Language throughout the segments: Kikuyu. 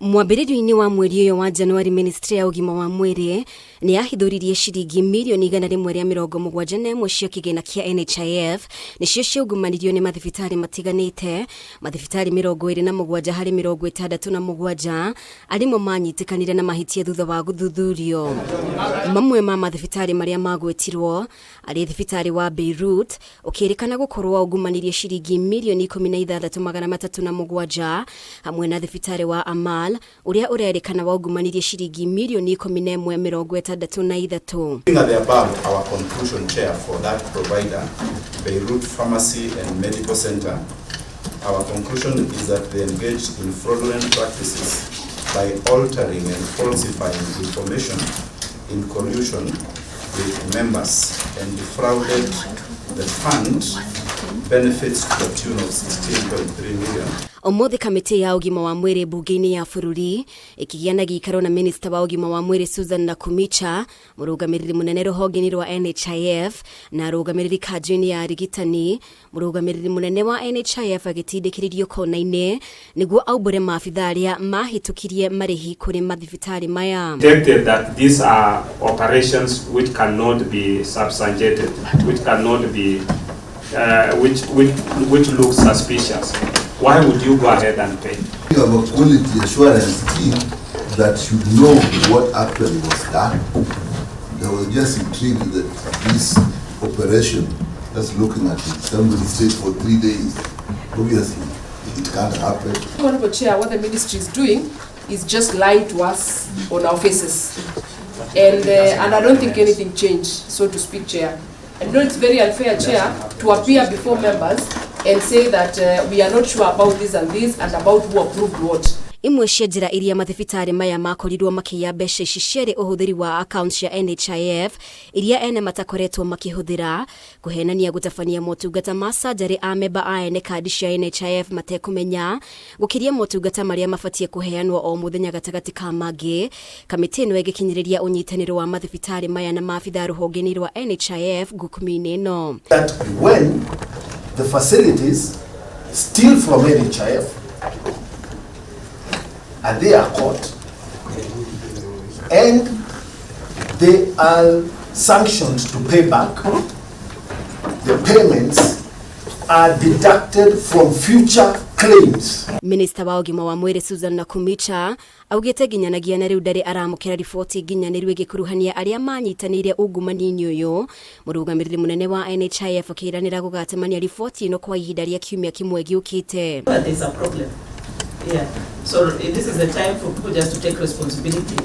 Mwambĩrĩrio-inĩ wa mweri ũyũ wa Januari, ministry ya ũgima wa mwĩrĩ nĩ yahithũririe ciringi mirioni 171 cia kĩgĩna kĩa NHIF nĩcio ciaungumanirio nĩ mathibitarĩ matiganĩte. Mathibitarĩ 27 harĩ 67 arĩmo manyitĩkanire na mahĩtia thutha wa gũthuthurio. Mamwe ma mathibitarĩ marĩa magwetirwo arĩ thibitarĩ wa Beirut, ũkĩrĩkana gũkorwo waungumanirie ciringi mirioni 16,307, hamwe na thibitarĩ wa Amal ũrĩa ũrerĩkana waungumanirie ciringi mirioni 11 63. Looking at the above, our conclusion, Chair, for that provider, Beirut Pharmacy and Medical Center, our conclusion is that they engaged in fraudulent practices by altering and falsifying information in collusion with members and defrauded the fund benefits to the tune of 16.3 million. Ũmũthĩ kamĩtĩ ya ũgima wa mwĩrĩ mbunge-inĩ ya bũrũri ĩkĩgĩa na gĩikaro na minista wa ũgima wa mwĩrĩ Susan Nakhumicha, mũrũgamĩrĩri mũnene rũhonge-inĩ rwa NHIF na arũgamĩrĩri kanjũ-inĩ ya arigitani. Mũrũgamĩrĩri mũnene wa NHIF agĩtindĩkĩrĩrio kona-inĩ nĩguo aumbũre maabitha arĩa mahĩtũkirie marĩhi kũrĩ mathibitarĩ maya. Detected that these are operations which cannot be substantiated, which cannot be, which look suspicious. Why would you go ahead and pay? You have a quality assurance team that should know what actually was done. I was just intrigued that this operation, just looking at it, somebody stayed for 3 days. Obviously, it can't happen. Honorable Chair, what the ministry is doing is just lying to us on our faces. And I don't think anything changed, so to speak, Chair. I know it's very unfair, Chair, to appear before members and say that we are not sure about this and this and about who approved what. Imwe cia njĩra iria mathibitarĩ maya makorirwo makĩiya mbeca ici ciarĩ ũhũthĩri wa account cia NHIF iria ene matakoretwo makĩhũthĩra, kũhenania gũtabania motungata ma surgery a memba a ene kandi cia NHIF matekũmenya, gũkĩria motungata marĩa mabatiĩ kũheanwo o mũthenya, gatagatĩ ka mangĩ. Kamĩtĩ ĩno ĩgĩkinyĩrĩria ũnyitanĩro wa mathibitarĩ maya na maabitha rũhonge-inĩ rwa NHIF ngukumi-inĩ ĩno. That when the facilities steal from NHIF and they are caught and they are sanctioned to pay back, the payments are deducted from future claims. Minista wa ũgima wa mwĩrĩ Susan Nakhumicha augĩte nginyanagia na rĩu ndarĩ aramũkĩra riboti nginyanĩru ĩgĩkuruhania arĩa manyitanĩire ungumania-inĩ ũyũ. Mũrũgamĩrĩri mũnene wa NHIF akĩranĩra gũgatemania riboti ĩno kwa ihinda rĩa kiumia kĩmwe gĩũkĩte. But there's a problem. Yeah. So this is the time for people just to take responsibility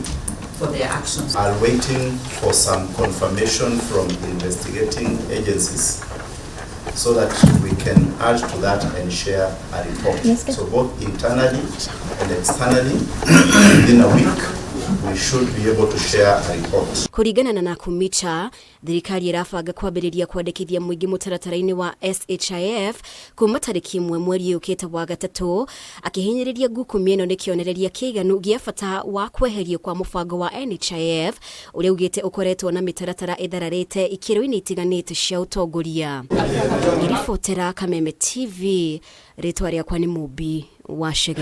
for their actions. Are waiting for some confirmation from investigating agencies so that we can add to that and share a report. So both internally and externally, within a week, we should be able to share a report. Kũringana na Nakhumicha, thirikari ĩrabanga kwambĩrĩria kwandĩkithia mũingĩ mũtaratara-inĩ wa SHIF kuma tarĩki 1 mweri ũkĩte wa gatatũ, akĩhinyĩrĩria ngukumi ĩno nĩ kĩonereria kĩiganu gĩa bata wa kweherio kwa mũbango wa NHIF ũrĩa ugĩte ũkoretwo na mĩtaratara ĩthararĩte ikĩro-inĩ itiganĩte cia ũtongoria. Ngĩribotera Kameme TV, rĩtwa rĩakwa nĩ Mũmbi wa Chege.